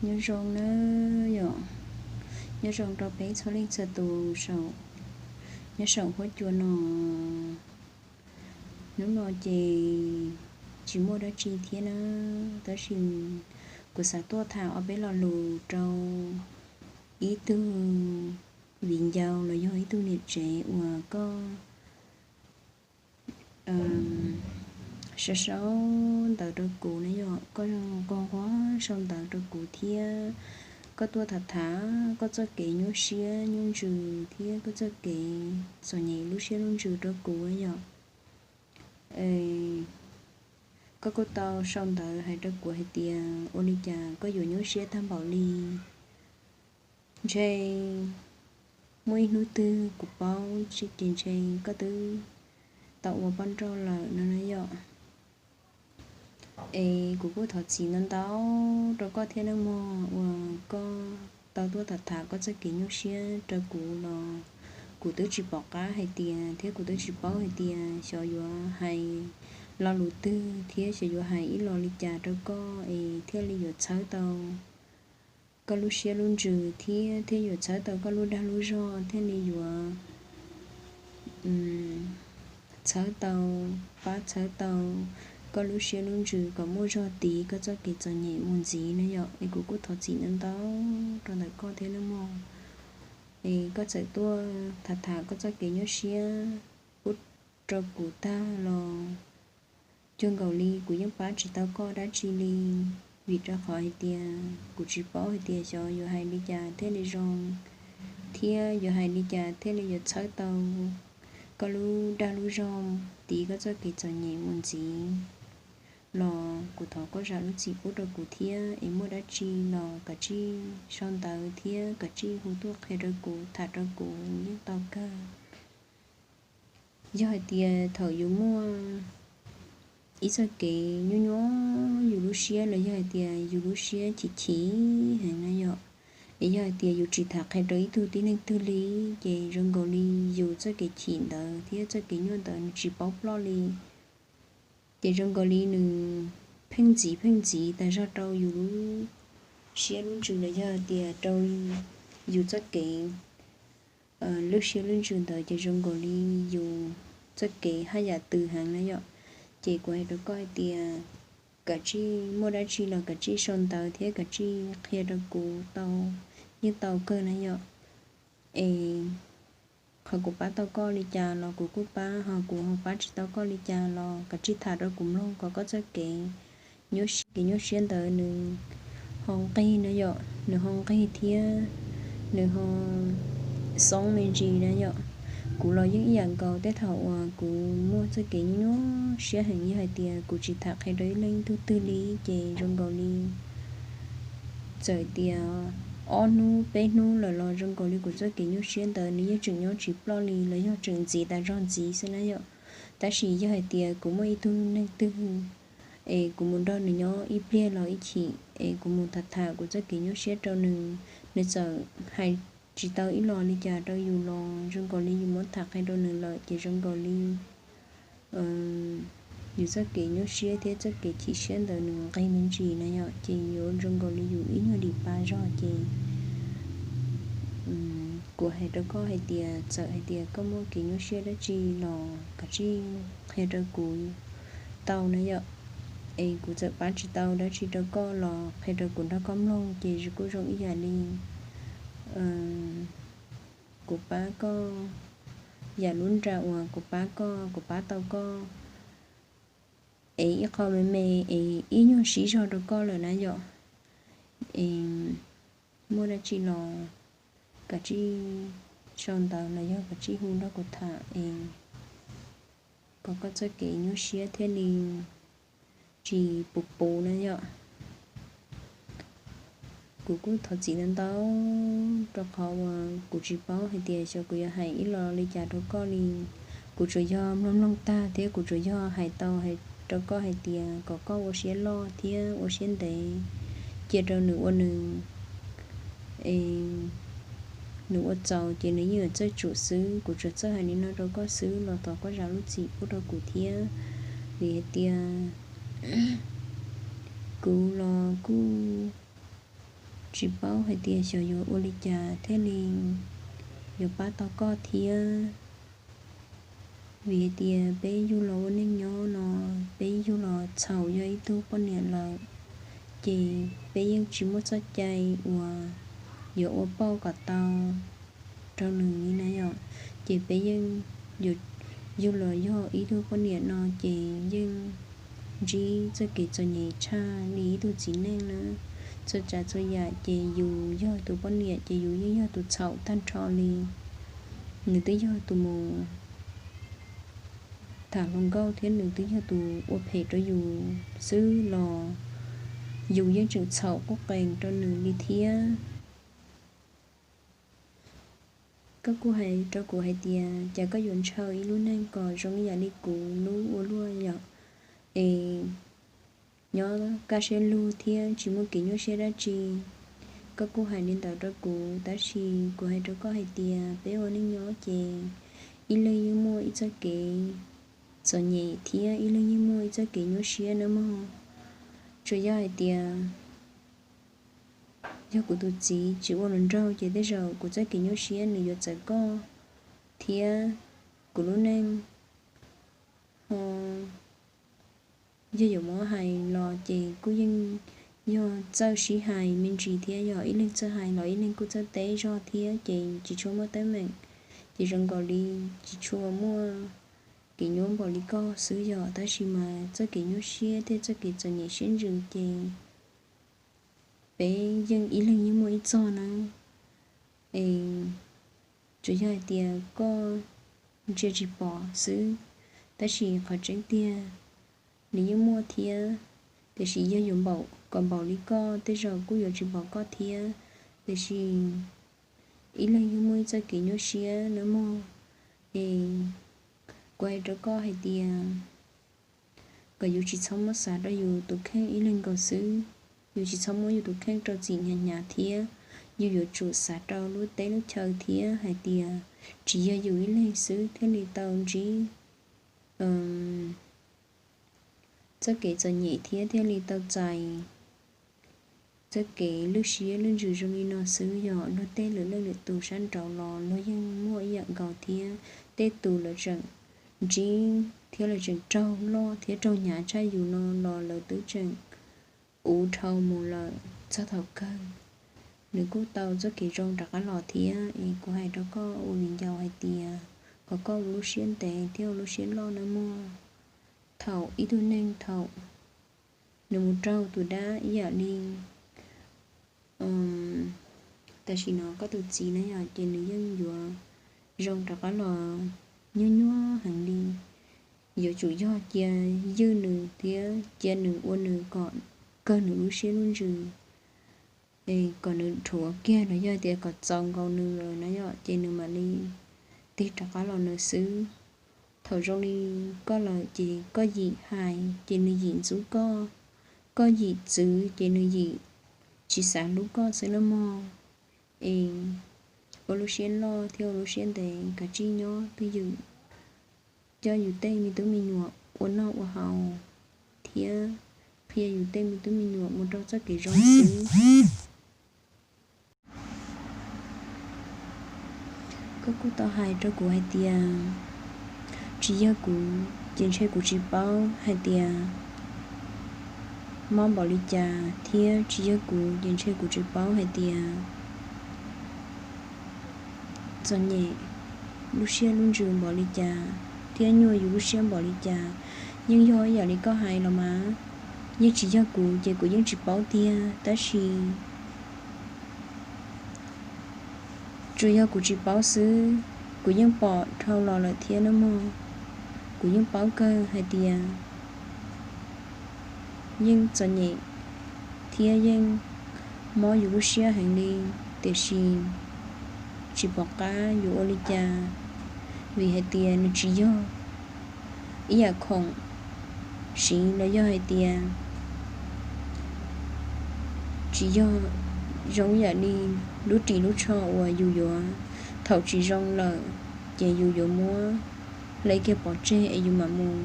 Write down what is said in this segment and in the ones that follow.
Nyob zoo na yom, nyob zoo rau peb txhua leej txhua tus saum, nyob saum huab cua no. Hnub no ces tsis muaj dab tsi thiab na, tab sis kuv xav tuaj tham ob peb lo lus rau ib tug viv ncaus los yog ib tug niam tsev uas koj sau sau ntawv rau kuv na yom, koj nquag nquag sau ntawv rau kuv thiab koj tuaj tham tham koj txoj kev nyuaj siab nyuaj ntsws thiab koj txoj kev txom nyem lub siab lub ntsws rau kuv yom. Koj kuj tau sau ntawv hais rau kuv hais tias ua li cas koj yuav nyuaj siab tag npaum li. Ntshe muaj ib hnub twg kuv paub ces ntshe koj twb tau ua poj nrauj lawm no na yom. Es kuv kuj thov txim ntau ntau rau koj thiab nawb mog, uas koj tau tuaj tham tham koj txoj kev nyuaj siab rau kuv los kuv twb tsis pom qab hais tias thiab kuv twb tsis paub hais tias xyov yuav hais lo lus twg thiab xyov yuav hais ib lo li cas rau koj es thiaj li yuav txhawb tau koj lub siab lub ntsws thiab thiaj yuav txhawb tau koj lub dag lub zog thiaj li yuav txhawb tau, pab txhawb tau koj lub siab lub ntsws kom muaj zog tiv koj txoj kev txom nyem mus ntxiv na yom. Es kuv kuj thov txim ntau ntau rau ntawm koj thiab nawb mog. Es koj txawm tuaj tham tham koj txoj kev nyuaj siab pub rau kuv tag los cuag nkaus li kuv yeej pab tsis tau koj dab tsi li, vim rau qhov hais tias kuv tsis paub hais tias xyov yuav hais li cas thiaj li zoo thiab yuav hais li cas thiaj li yuav txhawb tau koj lub dag lub zog tiv koj txoj kev txom nyem mus ntxiv los kuv thov koj zam lub txim pub rau kuv thiab es muaj dab tsi los kav tsij sau ntawv thiab kav tsij hu tuaj qhia rau kuv tham rau kuv yeej tau kawg. Yog hais tias thaum yus muaj ib txoj kev nyuaj nyuaj yus lub siab los yog hais tias yus lub siab chim chim heev na yom, es yog hais tias yus tsis tham qhia rau ib tug tib neeg twg li ces zoo nkaus li yus txoj kev chim ntawd thiab txoj kev nyuaj ntawd nws tsis paub ploj li. Ces zoo nkaus li nws pheej ntxiv pheej ntxiv tas zog rau yus lub siab lub ntsws los yog tias rau yus txoj kev lub siab lub ntsws ntawd ces zoo nkaus li yus txoj kev haj yam tws heev na yom. Ces kuv hais rau koj hais tias kav tsij muaj dab tsi los kav tsij sau ntawv thiab kav tsij qhia rau kuv tau, yeej tau kawg na yom. Es qhov kuv pab tau koj li cas los kuv kuj pab, ho kuv ho pab tsis tau koj li cas los kav tsij tham rau kuv mloog kom koj txoj kev nyuaj siab, kev nyuaj siab ntawd nws ho nqig na yom, nws ho nqig thiab nws ho xoob me ntsis na yom. Kuv los yeej ib yam nkaus, tej thaum uas kuv muaj txoj kev nyuaj nyuaj siab heev, yog hais tias kuv tsis tham qhia rau ib leej tug twg li ces zoo nkaus li txawm tias ob hnub peb hnub lawm los zoo nkaus li kuv txoj kev nyuaj siab ntawd nws yeej tseem nyob tsis ploj li los yog tseem ntxiv tas zog ntxiv xwb na yom. Tab sis yog hais tias kuv muaj ib tug neeg twg es kuv mus nrog nws nyob ib pliag los ib chim es kuv mus tham tham kuv txoj kev nyuaj siab rau nws, nws txawm hais tsis tau ib los li cas rau yus los zoo nkaus li yus muab tham qhia rau nws lawm ces zoo nkaus li yus txoj kev nyuaj siab thiab txoj kev chim siab ntawd nws nqig me ntsis na yom, ces yuav zoo nkaus li yus ib nyuag dim pa zog ces kuv hais rau koj hais tias txawm hais tias koj muaj kev nyuaj siab dab tsi los kav tsij qhia rau kuv tau na yom. Es kuv txawm pab tsis tau dab tsi rau koj los qhia rau kuv nrog koj mloog ces kuj zoo ib yam li kuv pab koj, yam lub nra uas kuv pab koj, kuv pab tau koj es ib qho me me es ib nyuag siv zog rau koj lawm na yom. Es muaj dab tsi los kav tsij sau ntawv los yog kav tsij hu nrog kuv tham es kom koj txoj kev nyuaj siab thiaj li tsis puv puv na yom. Kuv kuj thov txim ntau ntau rau qhov uas kuv tsis paub hais tias xyov kuv yuav hais ib los li cas rau koj li. Kuv tsuas yog mloog mloog tag thiab kuv tsuas yog hais tau hais rau koj hais tias kom koj ua siab loj thiab ua siab ntev cia rau nws ua nws, nws ua txaus ces nws yeej yuav txawj tsum xwb. Kuv tsuas txawj hais li no rau koj xwb los thov koj zam lub txim pub rau kuv thiab, vim hais tias kuv los kuj tsis paub hais tias xyov yuav ua li cas thiaj li yuav pab tau koj thiab. Vim hais tias peb yug los ua neej nyob no, peb yug los txhaum yog ib tug poj niam lawm, ces peb yeej tsis muaj txoj cai uas yuav ua pauj kom tau rau nws li na yom. Ces peb yeej, yug los yog ib tug poj niam no ces yeej ntsib txoj kev txom nyem tshaj li ib tug txiv neej na. Txhua tsav txhua yam ces yus yog tus poj niam ces yus yeej yog tus txhaum tag nrho li. Nws twb yog tus mus tham hluas nkauj thiab nws twb yog tus ua phem rau yus xwb los yus yeej tseem txhaum quj qees rau nws li thiab. Koj kuj hais rau kuv hais tias cas koj yuav ntshaw ib lub neej kom zoo ib yam li kuv lub ua luaj yom, es nyob kaj siab lug thiab tsis muaj kev nyuaj siab dab tsi. Koj kuj hais li ntawd rau kuv, tab sis kuv hais rau koj hais tias peb ua neej nyob ces ib leeg yeej muaj ib txoj kev txom nyem thiab ib leeg yeej muaj ib txoj kev nyuaj siab nawb mog. Tsuas yog hais tias yog kuv tus txiv tsis ua hluas nraug ces tej zaum kuv txoj kev nyuaj siab nws yuav txawv koj thiab kuv lub neej ho yog yuav muab hais los ces kuj yeej yog txawj sib hais me ntsis thiab yog ib leeg txawj hais los ib leeg kuj txawj teb zog thiab ces tsis tshua muaj teeb meem. Ces zoo nkaus li tsis tshua muaj kev nyuaj npaum li koj xwb yom, tab sis mas txoj kev nyuaj siab thiab txoj kev txom nyem siab ntsws ces peb yeej ib leeg yeej muaj ib txog na. Es tsuas yog hais tias koj ntsia tsis pom xwb, tab sis qhov tseeb tiag nws yeej muaj thiab. Tiam sis yog yuav npaum kom npaum li koj tej zaum kuj yuav tsis npaum koj thiab. Tiam sis ib leeg yeej muaj ib txoj kev nyuaj siab nawb mog. Es kuv hais rau koj hais tias kom yus tsis txhob muab xav rau yus tus kheej ib leeg nkaus xwb, yus tsis txhob muab yus tus kheej rau txim hnyav hnyav thiab. Yus yuav tsum xav rau lub teb lub chaw thiab hais tias tsis yog yus ib leeg xwb thiaj li tau ntsib txoj kev txom nyem thiab thiaj li tau txais txoj kev lwj siab lwj ntsws zoo li no xwb. Yog luag tej lwm leej lwm tus sab nraud los luag yeej muaj ib yam nkaus thiab. Tej tus lawv tseem ntsib thiab lawv tseem raug loj thiab raug hnyav tshaj yus no los lawv twb tseem uv dhau mus lawm txog thaum kawg nws kuj tau txoj kev zoo rov qab los thiab. Es kuv hais rau koj ua viv ncaus hais tias kom koj ua lub siab ntev thiab ua lub siab loj nawb mog. Thaum ib tug neeg thaum nws mus raug tus dab ib yam li tam sim no koj tus txiv na yom, ces nws yeej yuav zoo rov qab los nyuaj nyuaj heev li. Yuav tsum yog cia ywj nws thiab cia nws ua nws kom kawg nws lub siab lub ntsws, es kom nws dhuav kiag los yog tias kom txaus nkaus nws lawm na yom, ces nws mam li tig rov qab los nws xwb. Thaum zoo li koj lawm ces koj yim hais ces nws yim ntxub koj, koj yim txwv ces nws yim tsis xav hlub koj xwb nawb mog. Es ua lub siab loj thiab ua lub siab ntev, kav tsij nyob twj ywm, coj yus tej me tub me nyuam ua noj ua haus thiab qhia yus tej me tub me nyuam mus rau txoj kev zoo xwb. Koj kuj tau hais rau kuv hais tias tsis yog kuv ces ntshe kuv tsis paub hais tias mob npaum li cas, thiab tsis yog kuv ces ntshe kuv tsis paub hais tias txom nyem lub siab lub ntsws npaum li cas thiab nyuaj yus lub siab npaum li cas. Yeej yog ib yam li koj hais los mas, yeej tsis yog kuv ces kuv yeej tsis paub tiag, tab sis tsuas yog kuv tsis paub xwb, kuv yeej pom dhau los lawm thiab nawb mog. Kuv yeej paub kawg hais tias yeej txom nyem thiab yeej mob yus lub siab heev li, tiam sis tsis pom qab yuav ua li cas, vim hais tias nws tsis yog ib yam khoom siv los yog hais tias tsis yog zoo ib yam li lub ris lub tsho uas yus yuav, thaum tsis zoo lawm ces yus yuav muab hle kiag pov tseg es yus mam mus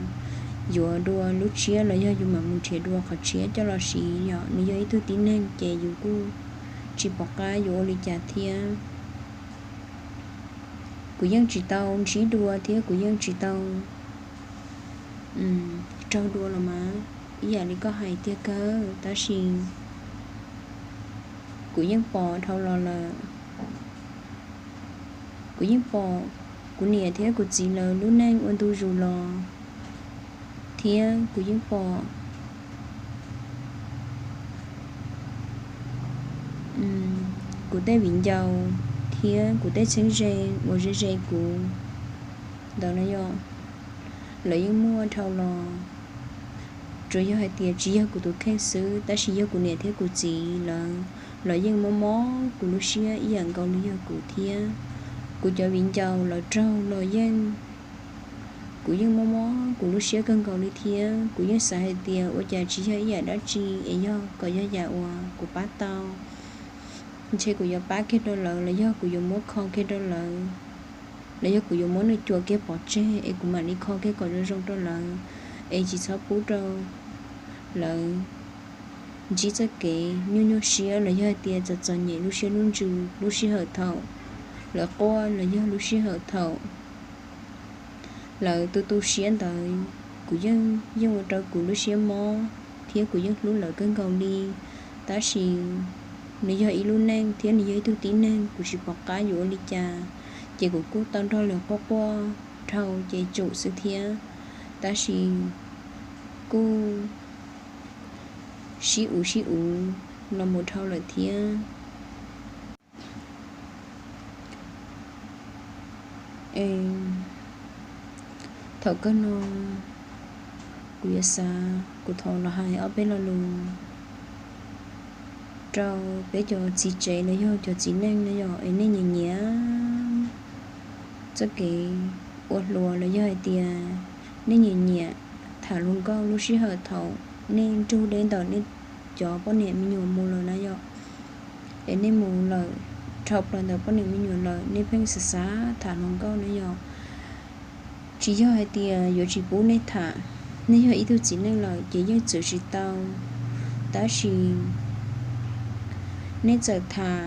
yuav dua lub tshiab los yog yus mam mus nrhiav dua qhov tshiab coj los siv. Yog nws yog ib tug tib neeg ces yus kuj tsis pom qab yuav ua li cas thiab. Kuv yeej tsis tau ntsib dua thiab kuv yeej tsis tau raug dua los mas, ib yam li koj hais tiag kawg, tab sis kuv yeej pom dhau los lawm. Kuv yeej pom kuv niam thiab kuv txiv lawv lub neej ua ntu zus los, thiab kuv yeej pom kuv tej viv ncaus thiab kuv tej txheeb ze uas ze ze kuv ntawd na yom, lawv yeej muaj dhau los. Tsuas yog hais tias tsis yog kuv tus kheej xwb, tab sis yog kuv niam thiab kuv txiv lawv los yeej mob mob kuv lub siab ib yam nkaus li yog kuv thiab. Kuv cov viv ncaus lawv raug los yeej, kuv yeej mob mob kuv lub siab kawg nkaus li thiab. Kuv yeej xav hais tias ua cas tsis yog ib yam dab tsi es yog kom yog yam uas kuv pab tau. Ntshe kuv yuav pab kiag rau lawv los yog kuv yuav muab kho kiag rau lawv, los yog kuv yuav muab nws cuam kiag pov tseg es kuv mam li kho kiag kom zoo zoo rau lawv, es tsis txhob pub rau lawv ntsib txoj kev nyuaj nyuaj siab los yog hais tias txom txom nyem lub siab lub ntsws lub sij hawm thaum lawv quaj los yog lub sij hawm thaum lawv tu tu siab ntawd. Kuv yeej, yeej ua rau kuv lub siab mob thiab kuv yeej hlub lawv kawg nkaus li. Tab sis nws yog ib lub neej thiab nws yog ib tug tib neeg, kuv tsis pom qab yuav ua li cas, ces kuv kuj tau nrog lawv quaj quaj dhau ces tsum xwb thiab. Tab sis kuj sib uv sib uv los mus dhau lawm thiab. Thaum kawg no kuv yuav xav, kuv thov los hais ob peb lo lus rau peb cov txiv tsev los yog cov txiv neej no yom, es nej nyiam nyiam txoj kev ua hluas los yog hais tias nej nyiam nyiam tham hluas nkauj lub sij hawm thaum nej nrug deb ntawm nej cov poj niam me nyuam mus lawm na yom, es nej mus lawm dhau plaws ntawm poj niam me nyuam lawm, nej pheej xav xav tham hluas nkauj na yom. Tsis yog hais tias yuav tsis pub nej tham, nej yog ib tug txiv neej lawm ces yeej txwv tsis tau. Tab sis nej txawm tham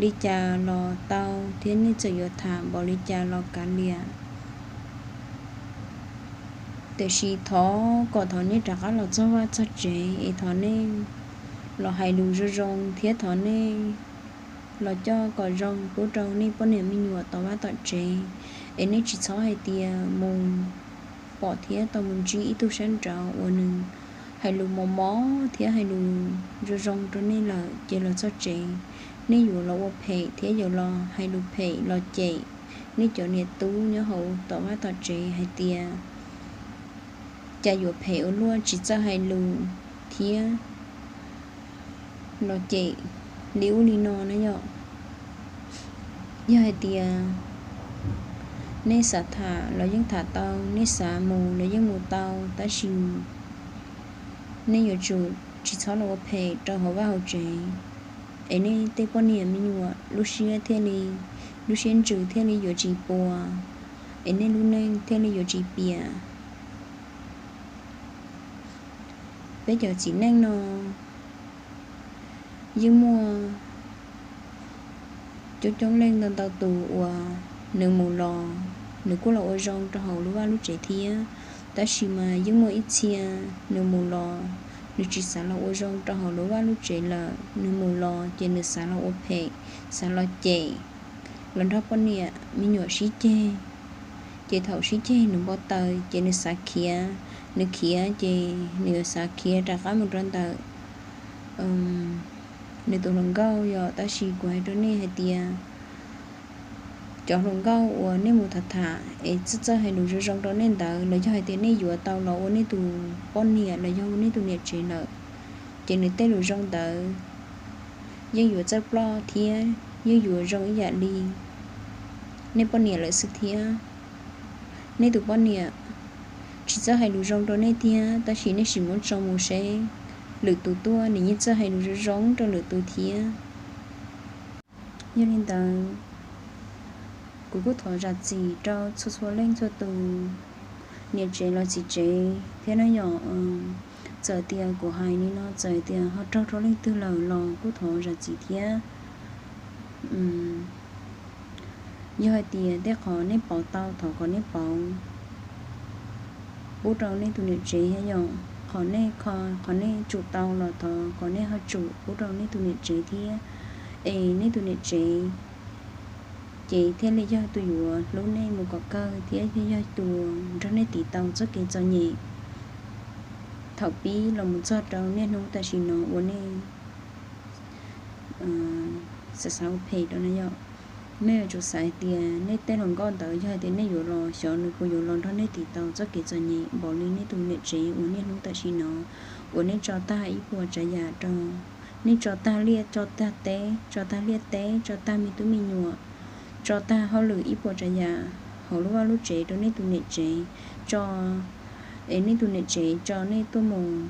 li cas los tau thiab nej txawm yuav tham npaum li cas los kav liam. Tiam sis thov kom thaum nej rov qab los txog vaj txog tsev es thov nej los hais lus zoo zoo thiab thov nej los coj kom zoo pub rau nej poj niam me nyuam tom vaj tom tsev, es nej tsis txhob hais tias mus pom thiab tau mus ntsib ib tug sab nraud uas nws hais lus mos mos thiab hais lus zoo zoo rau nej lawm ces los txog tsev nej yuav los ua phem thiab yuav los hais lus phem los cem nej cov niam tub nyob hauv tom vaj tom tsev hais tias cas yuav phem ua luaj tsis txawj hais lus thiab los cem li ub li no na yom. Yog hais tias nej xav tham los yeej tham tau, nej xav mus los yeej mus tau, tab sis nej yuav tsum tsis txhob los ua phem rau hauv vaj hauv tsev, es nej tej poj niam me nyuam lub siab thiaj li, lub siab ntsws thiaj li yuav tsis puas, es nej lub neej thiaj li yuav tsis piam. Peb cov txiv neej no yeej muaj coob coob leej ntau ntau tus uas nws mus los nws kuj los ua zoo rau hauv lub vaj lub tsev thiab, tab sis mas yeej muaj ib txhia nws mus los nws tsis xav los ua zoo rau hauv lub vaj lub tsev lawm, nws mus los ces nws xav los ua phem, xav los cem, los nrog poj niam me nyuam sib ceg. Ces thaum sib ceg nws npau taws ces nws xav khiav, nws khiav ces nws yuav xav khiav rov qab mus rau ntawm nws tus hluas nkauj yom. Tab sis kuv hais rau nej hais tias cov hluas nkauj uas nej mus tham tham es txawj txawj hais lus zoo zoo rau nej ntawd los yog hais tias nej yuav tau los ua nej tus poj niam los yog ua nej tus niam tsev lawm, ces nws tej lus zoo ntawd yeej yuav txawj ploj thiab yeej yuav zoo ib yam li nej poj niam lawm xwb thiab. Nej tus poj niam tsis txawj hais lus zoo rau nej thiab, tab sis nej sim muab tso mus seb lwm tus tuaj nws yeej txawj hais lus zoo zoo rau lwm tus thiab. Yog li ntawd, kuv kuj thov zam txim rau txhua txhua leej txhua tus, niam tsev los txiv tsev thiab na yom. Txawm tias kuv hais li no, txawm tias ho raug rau leej twg lawm los kuj thov zam txim thiab. Yog hais tias tej qhov nej pauv tau, thov kom nej pauv pub rau nej tus niam tsev thiab yom. Qhov nej kho, qhov nej tsum tau los thov kom nej ho tsum pub rau nej tus niam tsev thiab. Es nej tus niam tsev ces thiaj li yog tus yuav hlub nej mus kom kawg thiab thiaj yog tus nrog nej tiv tau txoj kev txom nyem thaum pib los mus txog rau niaj hnub tam sim no uas nej xav xav ua phem rau na yom. Nej yuav tsum xav hais tias nej tej hluas nkauj ntawd yog hais tias nej yuav los xyov nws puas yuav los nrog nej tiv tau txoj kev txom nyem npaum li nej tus niam tsev uas niaj hnub tam sim no uas nej tso tag ib puas tsav yam rau, nej tso tag liaj tso tag teb, tso tag liaj teb, tso tag me tub me nyuam, tso tag hauj lwm ib puas tsav yam hauv lub vaj lub tsev rau nej tus niam tsev, tso, es nej tus niam tsev tso nej tuaj mus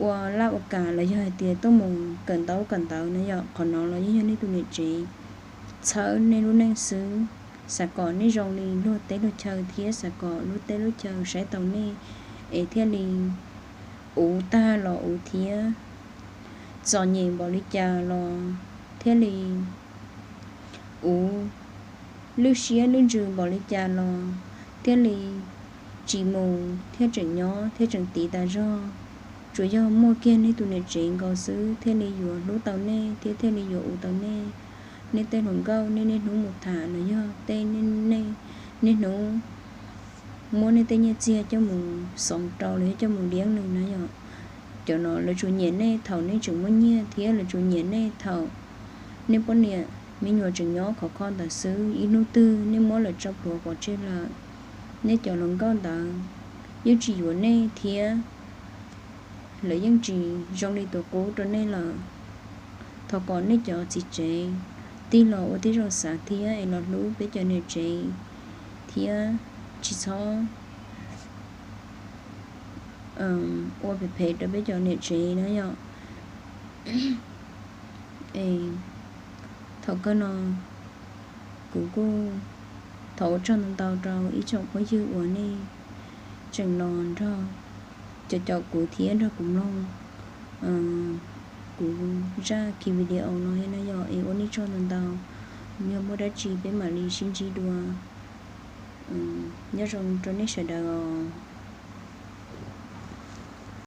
ua laj ua kam los yog hais tias tuaj mus kawm ntaub kawm ntawv na yom. Qhov no los yeej yog nej tus niam tsev txhawb nej lub neej xwb. Xav kom nej zoo li luag teb luag chaw thiab xav kom lub teb lub chaw saib taus nej es thiaj li uv tag los uv thiab, txom nyem npaum li cas los thiaj li uv, lwj siab lwj ntsws npaum li cas los thiaj li tsis mus thiab tseem nyob thiab tseem tiv tas zog. Tsuas yog muaj kiag nej tus niam tsev nkaus xwb thiaj li yuav hlub tau nej thiab thiaj li yuav uv tau nej. Nej tej hluas nkauj nej niaj hnub mus tham los yog tej, nej niaj hnub muab nej tej nyiaj txiag coj mus xoov rau los yog coj mus liab nws na yom. Cov no lawv tsuas nyiam nej thaum nej tseem muaj nyiaj thiab lawv tsuas nyiam nej thaum nej poj niam me nyuam tseem nyob khov kho ntawd xwb. Ib hnub twg nej muab lawv tso plhuav pov tseg lawm, nej cov hluas nkauj ntawd yeej tsis yuav nej thiab lawv yeej tsis zoo li tus qub rau nej lawm. Thov kom nej cov txiv tsev tig los ua tib zoo xav thiab es los hlub peb cov niam tsev thiab tsis txhob ua phem phem rau peb cov niam tsev na yom. Es thaum kawg no kuv kuj thov ua tsaug ntau ntau rau ib tsoom phooj ywg uas nej tseem los nrog cov caum kuv thiab nrog kuv mloog kuv zaj ki video no na yom. Es ua nej tsaug ntau ntau, yog muaj dab tsi peb mam li sib ntsib dua. Nyob zoo rau nej sawv daws os.